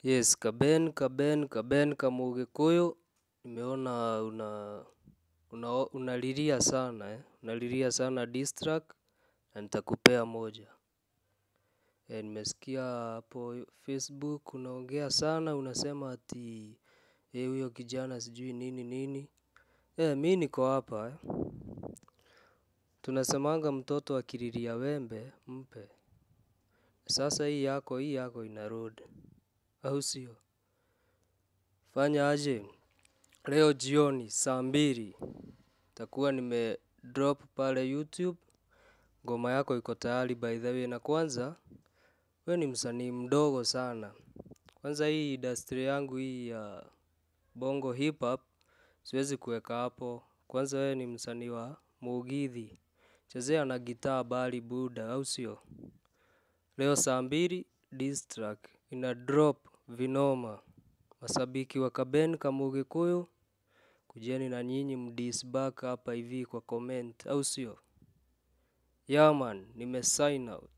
Yes, Kaben, Kaben, Kaben Kamugikuyu, nimeona unalilia sana eh. Unalilia sana diss track na nitakupea moja. Nimesikia hapo Facebook unaongea sana, unasema ati huyo kijana sijui nini nini. Mi niko hapa eh. Tunasemanga mtoto akililia wembe mpe. Sasa hii yako ina road, au sio? Fanya aje? Leo jioni saa 2 takuwa nime drop pale YouTube. Ngoma yako iko tayari, by the way, na kwanza we ni msanii mdogo sana. Kwanza hii industry yangu hii ya bongo hip hop siwezi kuweka hapo. Kwanza wewe ni msanii wa mugithi, chezea na gitaa bali buda, au sio? Leo saa 2 diss track ina drop vinoma. Mashabiki wa Kaben Kamugikuyu, kujeni na nyinyi mdiss back hapa hivi kwa comment, au sio? Yeah man, nime sign out.